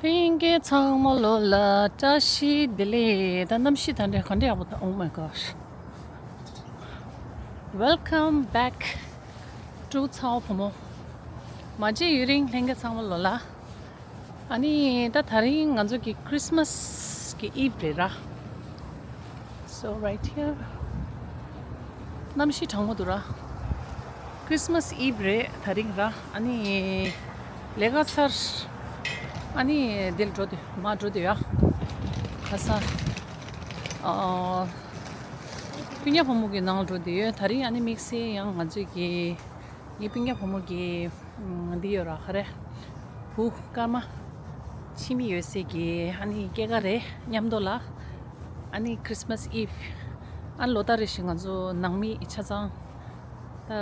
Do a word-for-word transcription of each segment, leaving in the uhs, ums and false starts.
ལྷན་རྒྱས་ཚང་མ་ལོ་ལ་བཀྲ་ཤིས་བདེ་ལེགས། ད་གནམ་གཤིས་ད་འདྲ་ག་འདྲ་ཡག་པོ་འདུག Oh my gosh. Welcome back to ཚ་བོ་བུ་མོ། མ་མཇལ་ཡུན་རིང་། ལྷན་རྒྱས་ཚང་མ་ལོ་ལ། ཨ་ནི་ད་དེ་རིང་ང་ཚོ་གི་Christmas གི་Eve རེད་ར། So right here གནམ་གཤིས་གྲང་མོ་འདུག་ར། Christmas Eve རེད་དེ་རིང་ར། ཨ་ནི་ལས་ཀ་ཚར། ཨ་ནི་འདིར་འགྲོ་དུས་མར་འགྲོ་དུས་ཡ། ཁ་སང་ཨ་སྤུན་ཀྱག་བུ་མོ་གི་ནང་འགྲོ་དུས་ཡོད། དེ་རིང་ཨ་ནི་དམིགས་བསལ་ཡང་ང་ཚོས་ཀྱི་ངའི་སྤུན་ཀྱག་བུ་མོ་གི་འདི་ཡོད་ར། ག་རེ། བུ་སྐར་མ་ཕྱི་མི་ཡོད་སའི་གི་ཨ་ནི་སྐྱེས་སྐར་རེད། མཉམ་དུ་ལ་ཨ་ནི་Christmas Eve ཨ་ལོ་ལྟར་རེ་བཞིན་ང་ཚོ་ནང་མི་ཆ་ཚང་ད་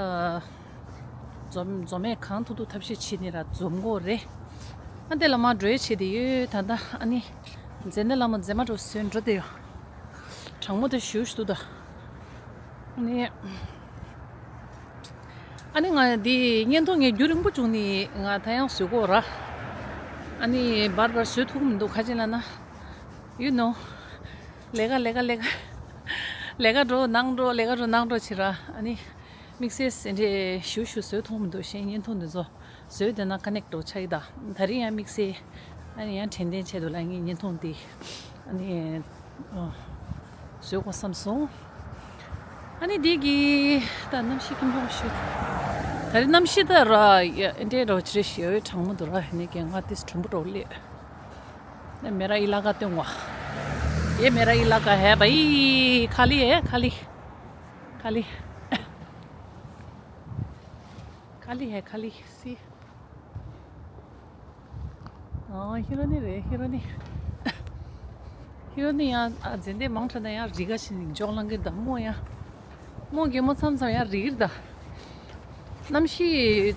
འཛོམས་འཛོམས་མེད་གང་ཐུབ་ཐུབ་ཐབས་ཤེས་བྱས་ནས་ར་འཛོམས་དགོས་རེད། ཨ་དེ་ལ་མར་འགྲོ་ཡས་བྱས་ཏེ་ཡོད། ད་ལྟ་ཨ་ནི་མཛེ་ནད་ལ་མོ་མཛེ་མ་འགྲོ་བཟོས་འགྲོ་དེ་ཡོད། གྲང་མོ་དེ་ཞུ་ཞུ་འདུག་ད། ཨ་ནི། ཨ་ནི་ང་འདི་བརྙན་ཐུང་ངས་རྒྱུན་རིང་པོ་བྱུང་ནི་ང་ད་ཡང་བཟོས་གོ་ར། ཨ་ནི་བར་བར་བཟོས་ཐུབ་མི་འདུག་ག་ཅི་ལ་ན། You know. ལས་ཀ་ལས་ཀ་ལས་ཀ་ལས་ཀ་འགྲོ་ནང་འགྲོ་ལས་ཀ་འགྲོ་ནང་འགྲོ་བྱེད་ར། ཨ་ནི་དམིགས་བསལ་སེ་འདྲས་ཞུ་ཞུ་བཟོས་ཐུབ་མི་འདུག་གཞན་བརྙན་ཐུང་འདི་ཚོ་བཟོས་དེ་ན་ཀ་ནེག་འགྲོ་ཆགས་ཡི་ད། ད་རིང་ཡང་དམིགས་བསལ་ཨ་ནི་ཡང་དྲན་རྟེན་ཆེད་དུ་ལ་ངས་བརྙན་ཐུང་འདི་ཨ་ནི། བཟོས་གོ་བསམ་སོང་། ཨ་ནི་འདི་གི་ད་གནམ་གཤིས་ཁྱིམ་ཚང་ཞུ། ད་རེས་གནམ་གཤིས་ད་ར་ཡ་འདྲེ་རོ་ཅི་རེ་ཞེ་བའི་གྲང་མོ་འདུག་ར། ཧེ་ནས་ཀྱང་ང་ཏིས་གྲུམ་པོ་རོ་ལེ། ན་མེ་ར་ཨི་ལ་ཀ་སྟོན་བ། ཡེ་མེ་ར་ཨི་ལ་ཀ་ཧེ་བ་ཨི་ཁ་ལི་ཧེ་ཁ་ལི། ཁ་ལི། ཁ་ལི་ཧེ་ཁ་ལི་སི། ཨ་ཧི་རོ་ནི་རེད་ཧི་རོ་ནི། ཧི་རོ་ནི་ཡང་ཨ་ཛེན་དེ་མང་དྲགས་ན་ཡང་རི་ག་ཞིག་ནི་འཇོག་ལང་གི་ད་མོ་ཡང་། མོ་གད་མོ་མཚམས་མཚམས་ཡང་རིག་གི་རེད་ད། གནམ་གཤིས་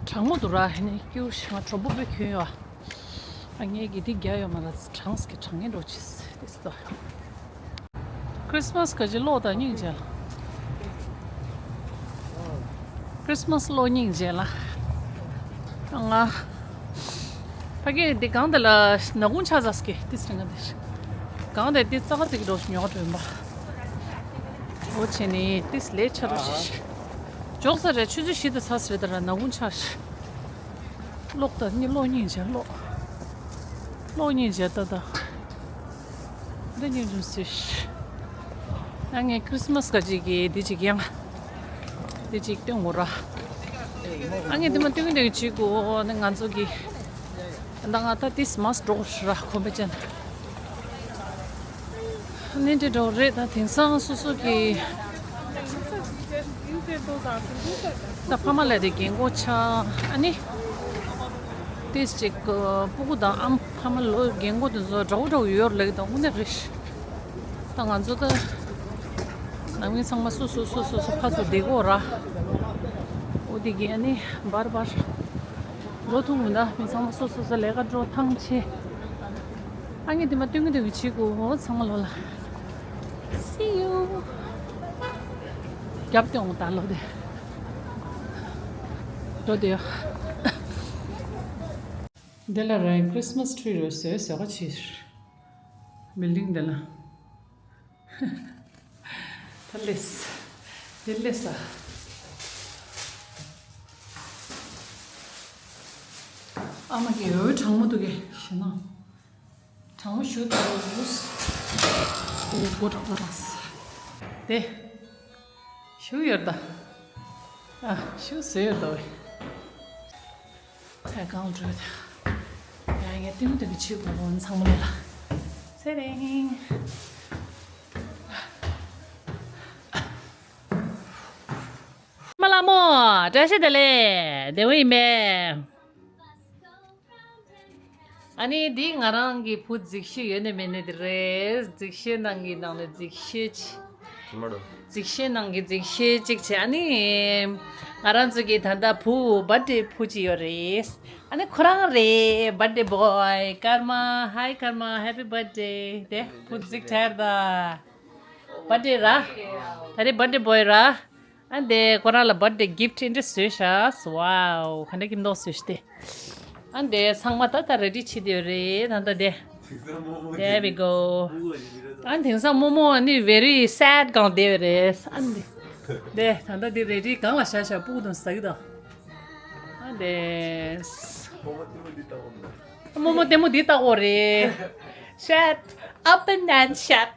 གྲང་མོ་འདུག་ར། ཧེ་ནི་སྐྱུར་ཞིང་གྲོགས་པོ་པོ་གྱོན་ཡོད་ཨ། ངས་གི་དེ་རྒྱག་ཡོད་མ་ར། གྲངས་ཀྱི་གྲང་ངེ་འགྲོ་ཆེས་དེ་སི་ད། Christmas ག་ཅི་ལོ་ད་སྙིང་རྗེ་ལ། Christmas ལོ་སྙིང་རྗེ་ལ། ང་ཕ་གི་འདི་གང་དེ་ལ་ནག་ཁུང་ཆགས་ས་སྐྱེ་ཏིས་རིང་ང་དེ་གང་དེ་ཏིས་ཙག་ཙིག་འགྲོ་ཉོག་འགྲོ་ཡིན་པ། འོ་བྱས་ནི་ཏིས་ལས་ཆ་རུ་ཞིག་འཇོག་ས་རེད། ཆུ་ཚོད་བཞི་དེ་ཚ་ས་རེད་ད་ར་ནག་ཁུང་ཆགས་ཤིག་ལོག་ད་ནི་ལོ་སྙིང་རྗེ་ལོ། ལོ་སྙིང་རྗེ་ད་ད། འདི་སྙིང་རྗེ་སི། ཨ་ངས་Christmas ག་ཅིག་གི་འདི་ཅིག་ཡང་། འདི་ཅིག་སྟོན་དགོས་ར། ཨ་ངས་འདི་མ་སྟོན་གི་སྟོན་གི་བྱེད་དགོས་ནི་ང་ཚོ་གི། ད་ང་ད་ཏིས་མ་སི་འགྲོ་ར་ཁོམ་པ་ཅན། ནི་འདྲེ་འགྲོ་རེད་ད་དེང་སང་སོ་སོ་གི། ད་ཕ་མ་ལ་དེ་རྒན་གོག་ཆགས་ཨ་ནི། ཏིས་ཅིག་སྤུ་གུ་དང་ཨམ་ཕ་མ་ལོ་རྒན་གོག་དེ་ཚོ་འདྲ་བོ་འདྲ་བོ་ཡོད་རེད་ད་དངོས་གནས་རེད། ད་ང་ཚོ་ད་ནང་མི་ཚང་མ་སོ་སོ་སོ་སོ་སོ་ཕར་ཚུར་བསྡད་དགོས་ར། འོ་དེ་གི་ཨ་ནི་བར་བར་འགྲོ་ཐུབ་མི་འདུག་མི་ཚང་མ་སོ་སོ་སོ་ལས་ཀ་འགྲོ་ཐང་ཆད། ཨ་ངས་དེ་མ་སྟོན་གི་སྟོན་གི་བྱེད་དགོས་འོ་ཚང་མ་ལོ་ལ། See you. རྒྱབ་སྟོན་འོང་ད་ལོ་དེ། འགྲོ་དེ་ཡོ། འདི་ལ་ར་Christmas tree རེད་ཟེར་ཟེར་བ་ཆེ། Building འདི་ལ། ད་ལེས། འདི་ལེས་ཨ། ཨ་མ་གི་འོད་གྲང་མོ་འདུག་གེ་ཞེ་ན། གྲང་མོ་ཞུ་ད་རུ་རུས། འོ་གོ་གྲང་མོ་རང་ས། དེ། ཞུ་ཡོད་ད། ཨ་ཞུ་ཟེར་ཡོད་ད་བས། ཚེ་གང་འགྲོ་ད། ཡ་ཡ་ཏིང་ཏིང་ཆུ་བོ་བོ་ཚང་མ་ལ། ཚེ་རིང་། མ་ལ་མོ། བཀྲ་ཤིས་བདེ་ལེགས། བདེ་བོ་ཡིན་པས། ཨ་ནི་འདི་ང་རང་གི་བུ་རྫིག་ཤོས་ཡོད་ནི་མེད་ནི་དེ་རེད། རྫིག་ཤོས་ནང་གི་ནང་ནས་རྫིག་ཤོས་ཆེ། མ་འགྲོ། རྫིག་ཤོས་ནང་གི་རྫིག་ཤོས་གཅིག་བྱས། ཨ་ནི་ང་རང་ཚོ་གི་ད་ལྟ་བུ་བར་ཌེ་བུ་གཅིག་ཡོད་རེད། ཨ་ནི་ཁོ་རང་རེད། བར་ཌེ་བོའི་ཀརྨ། Hi ཀརྨ། Happy birthday དེ་བུ་རྫིག་ཐར་ད། བར་ཌེ་ར། ད་རེས་བར་ཌེ་བོའི་ར། ཨ་འདི་ཁོ་རང་ལ་བར་ཌེ་གིཕ་ཊི་འདི་འདྲ་བཟོས་ཤག Wow ག་འདྲ་ཀྱི་མདོག་བཟོས་ཤག་དེ། ཨ་འདི་ཚང་མ་ད་ལྟ་རེ་ཌི་བྱེད་བསྡད་ཡོད་རེད། ད་ལྟ་དེ། There we go. ཨ་དེང་སང་རྨོ་མོ་ཨ་ནི་very sad གང་བསྡད་ཡོད་རེད། ཨ་འདི། དེ་ད་ལྟ་འདི་རེ་ཌི་གང་ལ་བཞག་བཞག་སྤུ་གུ་དང་ཟ་གི་ད། ཨ་འདི། རྨོ་མོ་ལྟད་མོ་འདི་ལྟ་བོ་རེད། Shut up and then shut.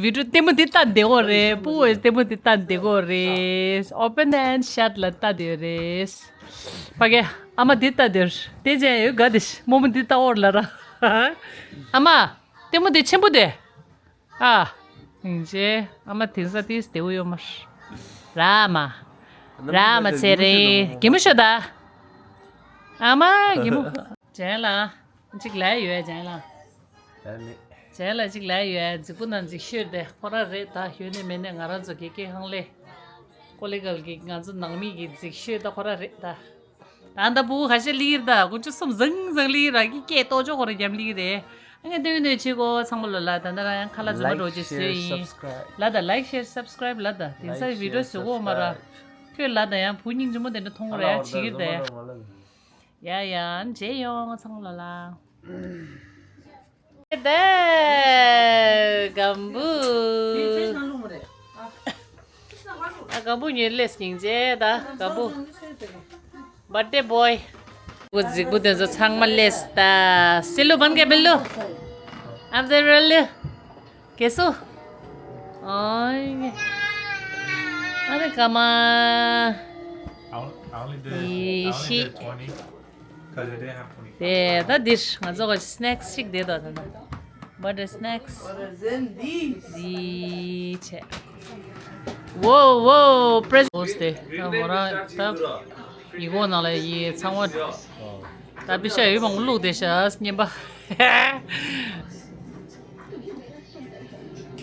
བི་ཌི་ཡོ་ལྟད་མོ་འདི་ལྟ་བསྡད་ཡོད་རེད། སྤུ་གུ་ལྟད་མོ་འདི་ལྟ་བསྡད་ཡོད་རེད། Open and shut ལ་ལྟ་བསྡད་ཡོད་རེད། ཕ་གི་ཨ་མ་འདི་ལྟ་བསྡད་ཡོད་རེད། དེ་ཅན་ཡོད་ག་དེ་རྨོ་མོ་འདི་ལྟ་ཡོད་རེད་ལ་ར། ཨ་མ་ལྟད་མོ་འདི་ཆེན་པོ་དེ། ཨ། ཡིན་ཅེ། ཨ་མ་དེང་སང་ཏིས་བདེ་བོ་ཡོད་མ་རེད། ར་མ། ར་མ་ཚེ་རེད། གད་མོ་ཤོར་ད། ཨ་མ་གད་མོ། ཇན་ལ། གཅིག་ལབ་ཡོད་ཇན་ལ། ལབ་མེད། ཇན་ལ་གཅིག་ལབ་ཡོད། རྫིག་པོ་ན་རྫིག་ཤོས་དེ་ཁོ་ར་རེད་ད། ཡོད་ནི་མེད་ནི་ང་རང་ཚོ་དགེ་རྒན་ཧང་ལེ། ཀོ་ལི་གལ་གི་ང་ཚོ་ནང་མི་གི་རྫིག་ཤོས་ད་ཁོ་ར་རེད་ད། ད་ལྟ་བུ་ཁ་ཤས་ལིར་ད་དགུ་བཅུ་གསུམ་ཟང་ཟང་ལིར་ར་གི་སྐད་ཏོ་ཅོ་ཁོ་ར་རྒྱབ་ལིར་རེད། ཨ་ངས་སྟོན་ནས་ཆེ་གོ་ཚང་མ་ལོ་ལ་ད་ད་ར་ཡང་ཁ་ལ་རྫུན་མ་འགྲོ་ཅེས་སུ་ཡིན། ལ་ད་like share subscribe ལ་ད་དེང་སང་བི་ཌི་ཡོ་བཟོ་གོ་མ་ར། ཁྱོད་ལ་ད་ཡང་བུ་སྙིང་རྗེ་མོ་དེ་འདྲ་མཐོང་ར་ཡང་བྱེད་ཀྱི་རེད། ཡ་ཡ་མཇལ་ཡོང་ཚང་མ་ལོ་ལ། ད་སྒམ་བུ། ཨ་སྒམ་བུ་ཉེར་ལེས་སྙིང་རྗེ་ད་སྒམ་བུ། Birthday boy. བུ་རྫིག་པོ་དེ་ཚོ་ཚང་མ་ལེས་ད། སི་ལུ་བན་གེ་བེ་ལུ། ཨབ་ཛེ་ར་ལུ། གེ་སུ། ཨོ་ཡེ། ཨ་རེ་ཀ་མ། I only did, I only did twenty. དེ་ད་འདིར་ང་ཚོ་ག་སི་ནེག་སི་ཞིག་བསྡད་དོ་ད་ན། Butter snacks. འདི་བྱས། Whoa, whoa, present. ཨོ་སྟེ། ད་མོ་རང་ད་ཡི་གོ་ནང་ལ་ཡི་ཚང་མ་ད་པི་ཤ་ཡོད་མང་པོ་བླུགས་བསྡད་ཤག་སྙན་པ།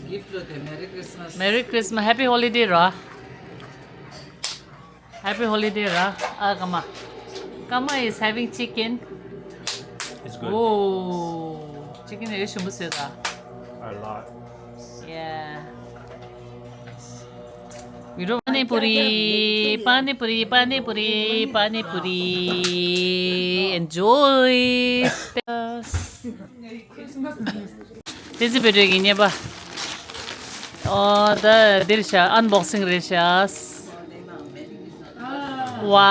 Gift བླུགས་ཏེ། Merry Christmas. Merry Christmas, Happy Holiday ར། Happy holiday ར། ཨ་ཀ་མ། ཀ་མ is having chicken. It's good. Oh, chicken ཡོད་ཞིམ་པོ་བཟོས་ད། A lot. Yeah. We don't. Pani puri, pani puri, pani puri, pani puri. Enjoy. དེ་ཚེ་བོད་ཀྱི་ཉེས་པ། ཨོ་ད་འདིར་ཤ་unboxing རེད་ཤག་ཝའོ།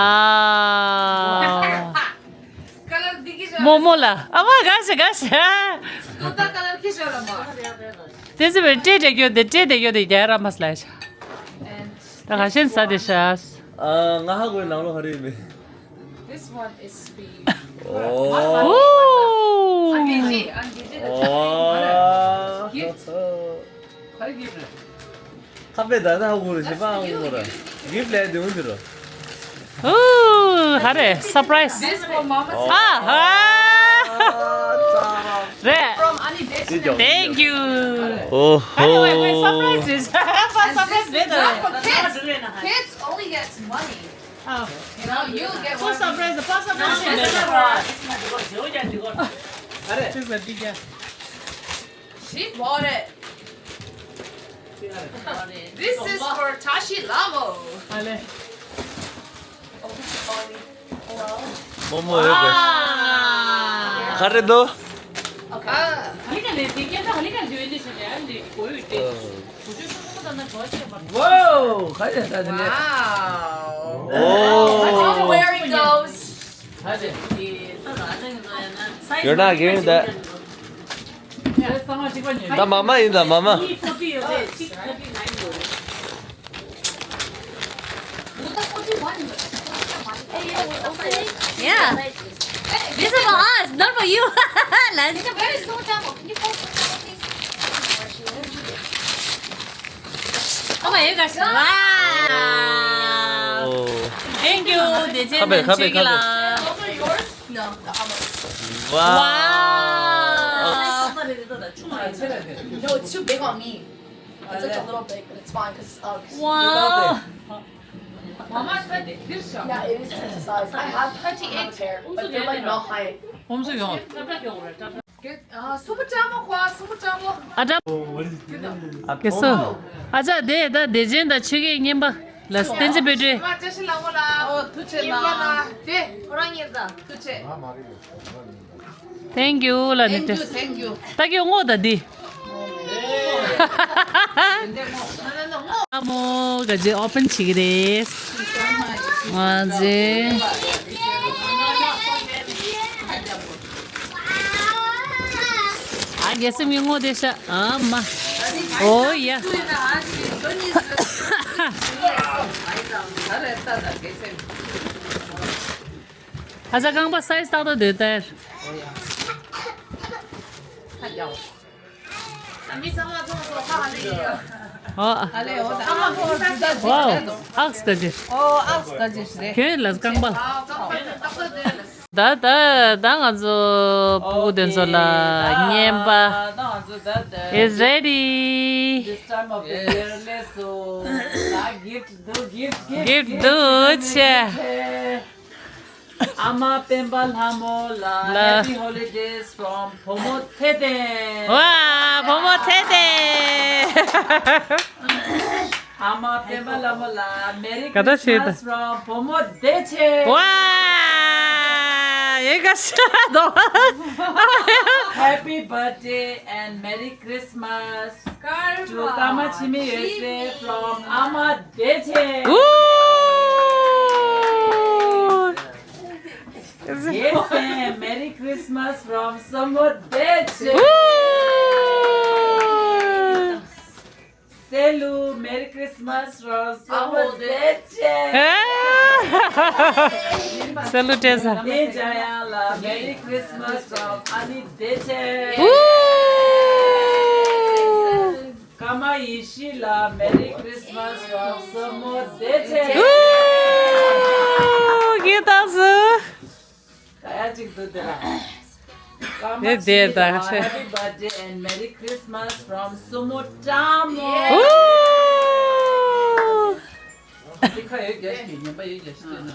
མོ་མོ་ལ་ཨ་མ་དགའ་ཤ་དགའ་ཤ། དེ་ཚེ་བོད་སྤྲད་དེ་གྱོ་དེ་སྤྲད་དེ་གྱོ་དེ་རྒྱ་ར་མ་སླ་ཤ། ད་ག་ཤེན་ས་དེ་ཤ། ཨ་ང་ཧ་གོའི་ནང་ལོ་ཧ་རེ་མེ། This one is for you. Oh. Ooh. Gift. ཁ་པེ་ད་ད་ཧ་གོ་རེ་ཞེ་པ་ཧ་གོ་ར། Gift ལས་དེ་འུ་འདི་རོ། Ooh, ཧ་རེ། Surprise. This for mama. ཨ་ཧ། རེད། From Ani Dixon. Thank you. Oh. ཧ་རེ། Wait, wait, surprise. Surprise. This is not for kids. Kids only gets money. Oh. You know, you get one. Surprise. Surprise. This is a big one. She bought it. This is for Tashi Lamo. ཨ་ལེ། མོ་མོ་ཡོད་གི། ག་རེ་འདུག Wow. Where it goes. You're not giving that. ད་མ་མ་ཡིན་ད་མ་མ། Yeah. This is for us, not for you. Let's. Oh my gosh. Wow. Oh. Thank you. They just ཁ་པེ་ཁ་པེ་ཁ་པེ། No, the omelet. Wow. Wow. No, it's too big on me. It's like a little big, but it's fine because it's Uggs. Wow. Yeah, it is just a size. I have a pair, but they're like not high. ཁོམ་སུ་ཡོང་། ཨ། སུ་མོ་ཀྲ་མོ་ཁོ། སུ་མོ་ཀྲ་མོ། ཨ་ཀྲ། གེ་སུ། ཨ་ཅག་དེ་ད་བདེ་ཆེན་དང་ཆོས་སྐད་རྔན་པ། ལགས་བསྟན་འཛིན་དཔལ་སྒྲོན། བཀྲ་ཤིས་ལྷ་མོ་ལགས། ཨོ་ཐུགས་རྗེ་གནང་། དེ་ཁོ་རང་ཉིད་ད། ཐུགས་རྗེ། Thank you ལ་ནི། Thank you, thank you. ད་ཀྱི་ངོ་ད་འདི། ཨ་མོ་ག་ཇེ་ཨོ་པན་བྱེད་ཀྱི་རེད། ང་ཇེ། ཨ་རྒྱལ་སེམས་ཀྱི་ངོ་དེ་ཤ་ཨ་མ། ཨོ་ཡ། ཨ་ཅག་རྐང་པ་སའི་ཛི་ཏག་ཏག་འདོད་ལྟར། ཨོ། ཨག་སྐ་ཅི། ཨོ་ཨག་སྐ་ཅི་རེད། ཁྱོད་ལ་རྐང་པ། ད་ད་ད་ང་ཚོ་ཕྲུ་གུ་དེ་ཚོ་ལ་བརྙན་པ། It's ready. This time of the year ལས་སོ། ད་gift འདུག gift gift gift འདུག་ཆེ། ཨ་མ་སྤེན་པ་ལྷ་མོ་ལ། ལ། Happy holidays from བུ་མོ་ཚེ་བརྟན། ཝ་བུ་མོ་ཚེ་བརྟན། ཨ་མ་སྤེན་པ་ལྷ་མོ་ལ། Merry ག་ད་བྱེད་ད། Christmas from བུ་མོ་བདེ་ཆེན། ཝ་ཡེ་ག་ཤ་དོ། Happy birthday and Merry Christmas to ཀརྨ་འཆི་མེད་འོད་ཟེར་from ཨ་མ་བདེ་ཆེན། ཝུ། Yes, and Merry Christmas from སྲུ་མོ་བདེ་ཆེན། ཝུ། སེ་ལུ། Merry Christmas from སྲུ་མོ་བདེ་ཆེན། ཨ། སེ་ལུ་བཀྲ་ཤིས། ཏེན་འཇམ་དབྱངས་ལ། Merry Christmas from ཨ་ནེ་བདེ་ཆེན། ཝུ། ཀརྨ་ཡེ་ཤེས་ལ། Merry Christmas from སྲུ་མོ་བདེ་ཆེན། ཝུ། གི་ཏང་སུ། ད་ཡ་གཅིག་ཏུ་དེ་ལ། ཀརྨ་དེ་དེ་ཡེ་ཤེས་ལ། ད་Happy birthday and Merry Christmas from སྲུ་མོ་ཀྲ་མོ། ཝུ། འདི་ཁ་ཡོད་རྒྱ་ཞིག་ཉན་པ་ཡོད་རྒྱ་ཞིག་ལྟོས་ན།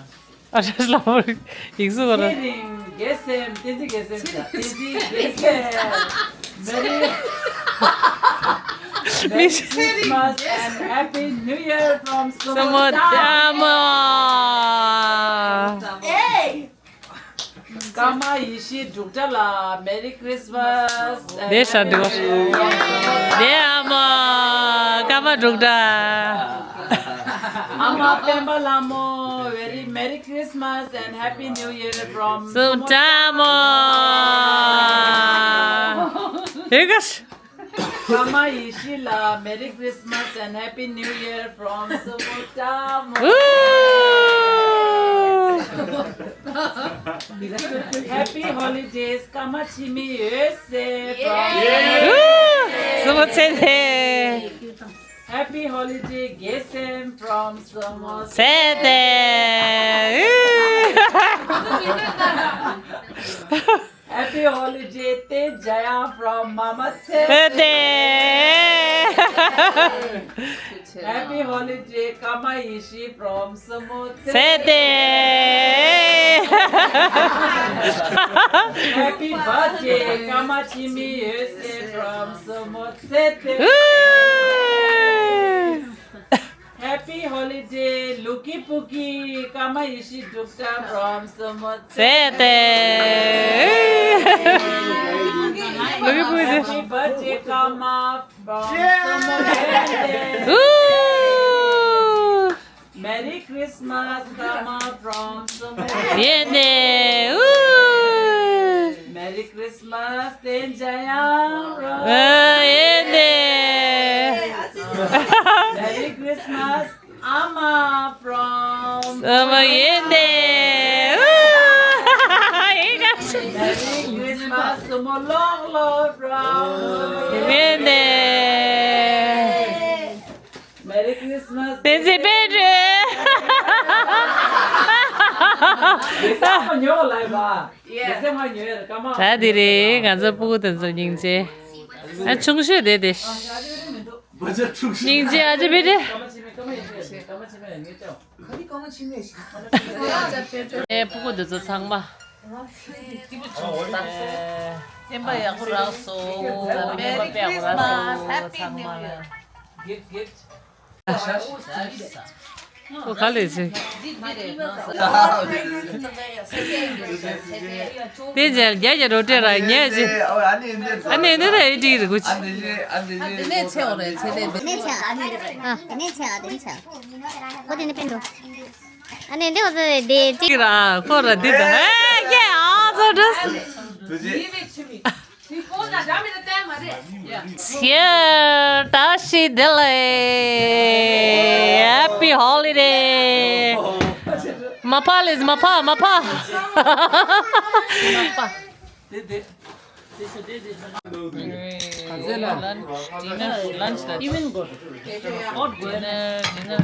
ཨ་ཧྲ་ལ་མོ་ཡིག་གཟུགས་བར། ཚེ་རིང་རྒྱལ་སེམས། བསྟན་འཛིན་རྒྱལ་སེམས་བྱ། བསྟན་འཛིན་རྒྱལ་སེམས། Merry Merry Christmas and Happy New Year from སྲུ་མོ་ཀྲ་མོ། ཀརྨ་ཡེ་ཤེས་འབྲུག་སྒྲ་ལ། Merry Christmas and བདེ་ཤ་འདི་བ། བདེ་ཨ་མ། ཀརྨ་འབྲུག་སྒྲ། ཨ་མ་སྤེན་པ་ལྷ་མོ། Very Merry Christmas and Happy New Year from སྲུ་མོ་ཀྲ་མོ། ཧེ་ག་ཤ། ཀརྨ་ཡེ་ཤེས་ལ། Merry Christmas and Happy New Year from སྲུ་མོ་ཀྲ་མོ། ཝུ། Happy holidays ཀརྨ་འཆི་མེད་འོད་ཟེར་from ཝུ། སྲུ་མོ་ཚེ་བརྟན། Happy holiday རྒྱལ་སེམས་from སྲུ་མོ་ཚེ་བརྟན། Happy holiday ཏེན་འཇམ་དབྱངས་from མ་མ་ཚེ་བརྟན། Happy holiday ཀརྨ་ཡེ་ཤེས་from སྲུ་མོ་ཚེ་བརྟན། Happy birthday ཀརྨ་འཆི་མེད་འོད་ཟེར་from སྲུ་མོ་ཚེ་བརྟན། Happy holiday ལུ་ཀི་པུ་ཀི། ཀརྨ་ཡེ་ཤེས་འབྲུག་སྒྲ་from སྲུ་མོ་ཚེ་བརྟན། ལུ་ཀི་པུ་ཀི། Happy birthday ཀརྨ་from སྲུ་མོ་ཚེ་བརྟན། ཝུ། Merry Christmas ཀརྨ་from སྲུ་མོ་ཚེ་བརྟན། ཝུ། Merry Christmas ཏེན་འཇམ་དབྱངས་རོ། ཨེ་ནེ། Merry Christmas ཨ་མ་from སྲུ་མོ་ཡེ་ནེ། ཨེ་ག་ཤ། Merry Christmas སྲུ་མོ་ལོག་ལོག་from ཡེ་ནེ། Merry Christmas བསྟན་འཛིན་དཔལ་སྒྲོན། ཡེ་ས་མ་ཉོ་ལ་ཡ་བ། ད་འདི་རེད། ང་ཚོ་སྤུ་གུ་དེ་ཚོ་སྙིང་རྗེ། ཨ་ཆུང་ཤོས་དེ་དེ། སྙིང་རྗེ་ཨ་ཅེ་བེ་ཏེ། ཨེ་སྤུ་གུ་དེ་ཚོ་ཚང་མ། སེམས་པ་ཡག་པོ་རག་སོང་། སེམས་པ་དཔེ་ཡག་པོ་རག་སོང་ཚང་མ་ལ། Gift, gift. Happy holiday, Merry Christmas, Happy New Year. ཁོ་ག་ལས་ཟེར། དེ་རྗེས་རྒྱ་རྒྱ་རོ་སྤྲད་ར་ཉལ་ཟེར། ཨ་ནི་འདི་ར་ཨེ་འགྲིག་རེད་གོ་ཅི། དེ་ནས་ཚེ་འོ་རེད་ཚེ་ལས་དེ་ནས་ཚེ་ཨ་ནི་རེད། ཨ་དེ་ནས་ཚེ་ཨ་དེ་ནས་ཚེ་ཨ། ཁོ་དེ་ནས་ཕན་འགྲོ། ཨ་ནི་འདི་འོ་ཟེར་དེ་ཅི། ར་ཁོ་ར་འདི་ད་ཨེ་ཀྱེ་ཨ་ཚོ་འགྲོ། ཚེ་བཀྲ་ཤིས་བདེ་ལེགས། Happy holiday. མ་ཕ་ལེས་མ་ཕ་མ་ཕ། Dinner, lunch, that's even good. Hot dinner, dinner.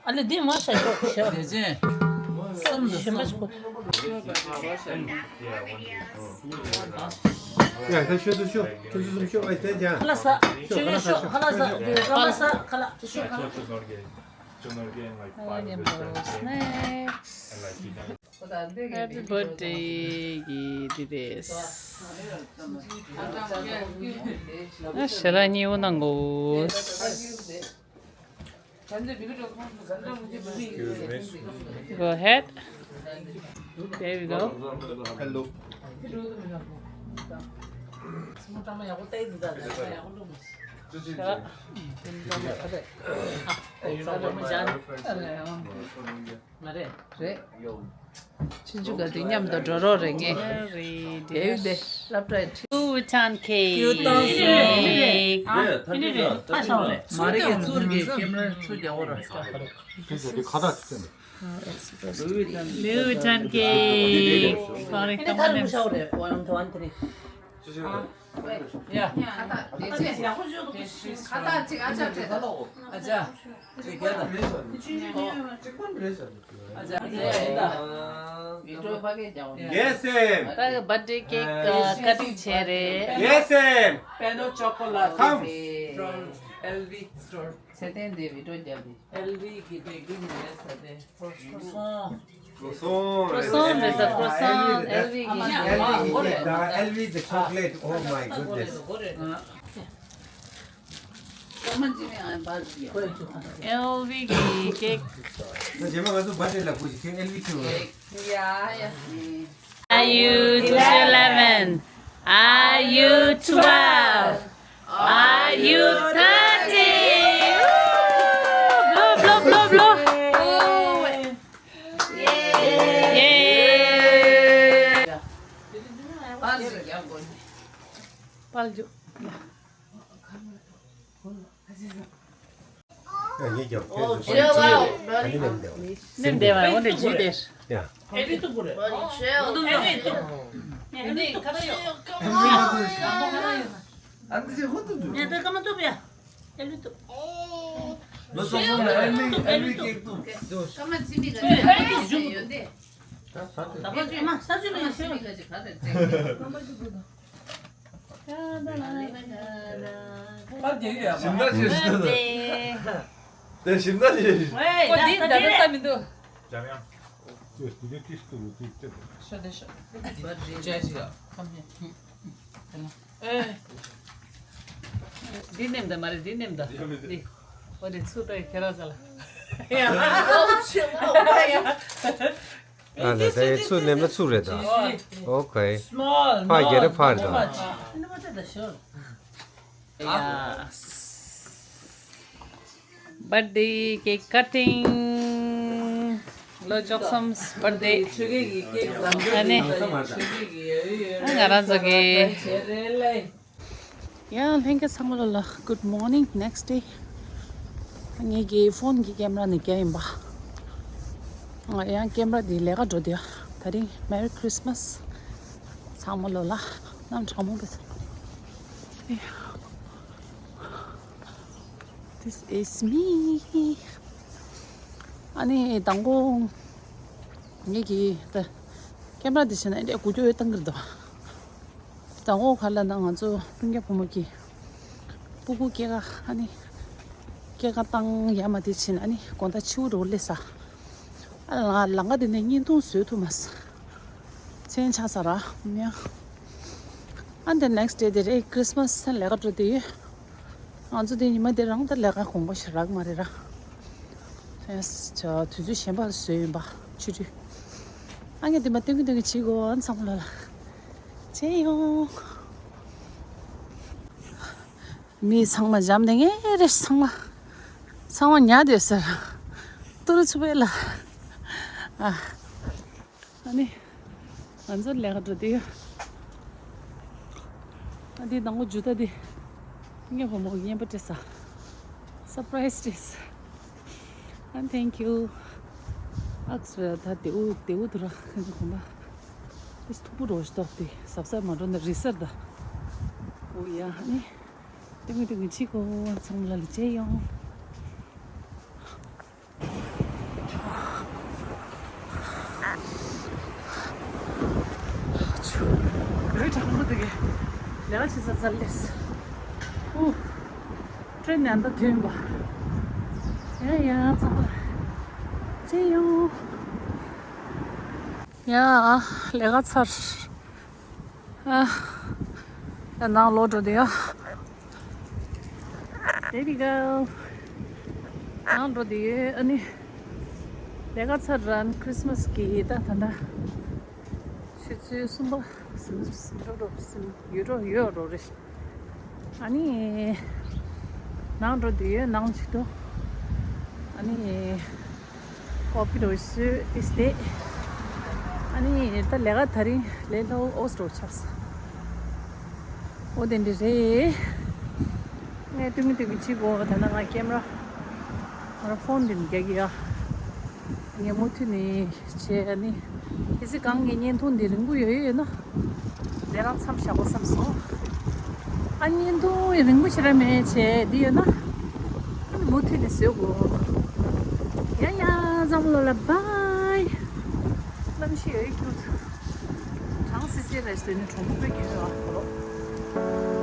ཨ་ལེ་འདི་མ་ཤ་ཤོག་ཤོག་ཞིམ་པ་ཞིག་གོ། ཡ་ད་ཤོད་དུ་ཤོད། ཁྱོད་ཚོ་ཚོ་ཤོད། ཨ་ད་ཅང་ཁ་ལག་ཟ། ཁྱོད་ཤོད་ཁ་ལག་ཟ་ཤོད། ཁ་ལག་ཟ། ཁ་ལག་ཟ། ཁ་ལག་ཟ། ཁ་ལག་ཟ། ཁ་ལག་ཟ། Happy birthday གི་འདི་རེད། ཨ་ཞལ་ལག་གཉིས་པོ་གནང་གོ། Go ahead. There we go. Hello. ཞལ་ལག་མ་རེད། རེད། ཆུང་ཆུང་ག་དེ་མཉམ་དུ་འགྲོ་རོགས་རེད་ངས། རེད་དེ་དེ་སློབ་གྲྭའི་ཁྲིད། ཀྱུ་ཊན་ཁེག་ཀྱུ་ཊན་ཁེག་ཨ་ནི་རེད། ཨ་ཤ་བ་རེད། མ་རེད་ཚུར་གི་ཀེམ་ར་ཚུར་རྒྱག་དགོས་རེད། ཁ་བཏགས་ཅིག་བསྟན། ལུའུ་ཊན་ཁེག་སོ་རི། ཨ་ནི་ཐ་རུ་ཤ་བ་རེད། ཝན་ཐ་ཝན་ཐ་རི། ཡ། ཁ་བཏགས་དེ་ཅི། ཁ་བཏགས་ཅིག་ཨ་ཅག་བྲིས་ད་ལོ། ཨ་ཅག་ཅིག་རྒྱ་དང་། ཨ་ཅག་རྒྱ་དང་། ཡེ་སེམས། ད་གི་བར་ཌེ་ཀེག་ཀ་ཊིང་བྱས་རེད། ཡེ་སེམས། Pano chocolate Come. From L V store. ཚེ་བརྟན་དེ་བི་ཌིའོ་རྒྱབ་དེ། L V གི་བེ་ཀིང་རེད་ཟེར་ཏེ། Croissant. Croissant རེད་ཟེར། Croissant རེད་ཟེར། Croissant L V གི། L V གི་ཀེག་དང་། L V the chocolate, oh my goodness. L V གི་ཀེག་ད་རྗེས་མ་ང་ཚོ་བར་ཌེ་ལ་སྒུག་ཅིག་ཁྱོད་L V ཁྱོད། ཡ་ཡ། Are you eleven? Are you twelve? Are you thirteen? Blow, blow, blow, blow. Yay! ནེམ་དེ་བ་འོ་འདི་ཇུས་དེ། ཡ། ཨེ་ལི་ཏུ་བུ་རེ། ཨེ་ལི་ཏུ། ཨེ་ལི་ཏུ། ཨ་འདི་ཅི་ཧུ་ཏུ་ཏུ། ཉེ་དེ་ཀ་མ་ཏུ་བ། ཨེ་ལི་ཏུ། ལོ་སོ་སོ་ལ་ཨེ་ལི་ཨེ་ལི་ཀེག་ཏུ། ཀ་མ་ཙི་མི་ག་ཅི་ཡོད་དེ། ད་པ་ཅི་མ་ས་ཅི་ལ་ཡོད་ཤོད། ཞིམ་ད་ཞིམ་ཞིམ་ད། དེ་ཞིམ་ད་ཞིམ། ཨོ་འདི་ད་ད་ད་མི་འདུག་འཇམ་དབྱངས། ཤོད་དེ་ནེམ་ད་མ་རེད། འདི་ནེམ་ད། འདི་ཨོ་འདི་ཚུར་ལྟ་ཡི་ཁྱེད་རང་ཚ་ལ། ཨ་ལ་ད་ཚུར་ནེམ་ན་ཚུར་རེད་ད། ཨོ་ཁེ། ཕ་རྒྱལ་རེ་ཕར་ད། བར་ཌེ་ཀེག་ཀ་ཊིང་། ལོ་བཅུ་གསུམ་བར་ཌེ། ཨ་ནི། ང་རང་ཚོ་གི། ཡང་ལྷན་རྒྱས་ཚང་མ་ལོ་ལ་good morning next day. ངེད་ཀྱི་ཕོན་གྱི་ཀེམ་ར་ནས་བརྒྱབ་ཡིན་པ། ང་ཡང་ཀེམ་ར་འདི་ལས་ཀ་འགྲོ་དུས་ད་རིང་Merry Christmas ཚང་མ་ལོ་ལ་གནམ་གྲང་མོ་འདུག This is me. ཨ་ནི་དང་པོ་ངེད་ཀྱི་ད་ཀེམ་ར་འདི་བྱས་ན་འདྲ་དགུ་སྐྱོ་ཡོད་བཏང་གི་རེད་དོ། དང་པོ་ག་ལ་ན་ང་ཚོ་སྤུན་ཀྱག་བུ་མོ་གི་སྤུ་གུ་སྐྱེས་ཀ་ཨ་ནི་སྐྱེས་ཀ་བཏང་ཡ་མ་དེ་བྱས་ན་ཨ་ནི་དགོང་དག་ཕྱི་པོ་རུ་སླེབས་ས། ཨ་ལ་ལང་ཀ་དེ་ནས་བརྙན་ཐུང་བཟོས་ཐུབ་མ་སོང་། མཚན་ཆགས་ས་ར་མྱ། ཨ་ནི་next day དེ་རེད། Christmas ལས་ཀ་འགྲོ་དེ་ཡོད། ང་ཚོ་དེ་ཉི་མ་དེ་རང་ད་ལས་ཀ་དགོངས་པ་ཞིག་རག་མ་རེད་ར། དུས་ཚོད་གཞན་པ་བཟོས་ཡིན་པ། ཆུ་ཆུ། ཨ་ངས་དེ་མ་སྟོན་གི་སྟོན་གི་བྱེད་དགོས། ཨ་ཚང་མ་ལ་ལ་ཅེ་ཡོང་། མི་ཚང་མ་འཇམ་ནས་ངའི་རེ་ཚང་མ་ཚང་མ་ཉལ་བསྡད་ཟེར། ཏུ་རུ་ཚུ་པའི་ལ། ཨ་ཨ་ནི་ང་ཚོ་ལས་ཀ་འགྲོ་དུས། ཨ་འདི་ནང་ལོ་ཇུ་ཏ་འདི་ངས་བུ་མོ་གི་རྔན་པ་སྤྲད་ས། Surprise སྤྲད་ས། ཨ་thank you། ཨག་སི་ད་དེའུ་དེའུ་དུ་ར་ཁ་ཅིག་གོམ་པ། ཏིས་ཐུག་པོ་རོ་ཞིག་ཏོག་ཏི་སབ་སབ་མ་འགྲོ་ན་རི་སར་ད། འོ་ཡ་ཨ་ནི། ཏི་མི་ཏི་མི་ཅི་གོ་ཚང་མ་ལ་ལི་ཅེ་ཡོང་། ཆུ། རི་གྲང་མོ་དེ་གས། ལས་ཀ་བྱེད་ས་ཚར་ལེས། ཨུ། ཀྲེན་ནས་ད་ཐོན་པ། ཡ་ཡ་ཚང་མ་ལ་ཅེ་ཡོང་། ཡ། ལས་ཀ་ཚར། ཨ། ཡ་ནང་ལོག་འགྲོ་དེ་ཡ། There we go. ནང་འགྲོ་དེ་ཡོད། ཨ་ནི། ལས་ཀ་ཚར་རན་Christmas གི་ད་ད་ད། ཆུ་ཚོད་གསུམ་པ་ཟིན་ཟིན་འགྲོ་འགྲོ་ཟིན་ཡོད་འགྲོ་ཡོད་འགྲོ་རེད། ཨ་ནི། ནང་འགྲོ་དུས་ནང་ཆུ་དོ། ཨ་ནི། ཀོ་ཕི་རོ་སུ་ཏིས་ཏེ། ཨ་ནི་ད་ལས་ཀ་ད་རིང་ལས་སླ་བོ་ཨོ་སི་འགྲོ་ཆགས་སོང་། འོ་དེ་འདྲ་རེད། ངས་ཏུ་མི་ཏུ་མི་བྱེད་དགོས་ད་ན་ང་ཀེམ་ར། ང་ར་ཕོན་འདི་ནི་རྒྱག་གི་ཡ། ངས་མུ་མཐུད་ནས་བྱས་ཨ་ནི། དེ་ཚེ་གང་ངས་བརྙན་ཐུང་འདི་རིང་པོ་ཡོད་ཡོད་ན། དེ་རང་མཚམས་བཞག་དགོས་བསམ་སོང་། ཨ་བརྙན་ཐུང་རིང་པོ་ཞེ་དྲག་མེད་བྱས་འདི་ཡོད་ན། ཨ་ནི་མུ་མཐུད་ནས་བཟོས་དགོས། ཡ་ཡ་འཛམ་བློ་ལ་བའི། གནམ་གཤིས་ཡོད་ཀྱི་གྲང་སི་སི་རེད་ཟེར་ནས་གྲོང་པོ་དཔེ་ཁྱོད་ཨ་ཁོ་ལོ།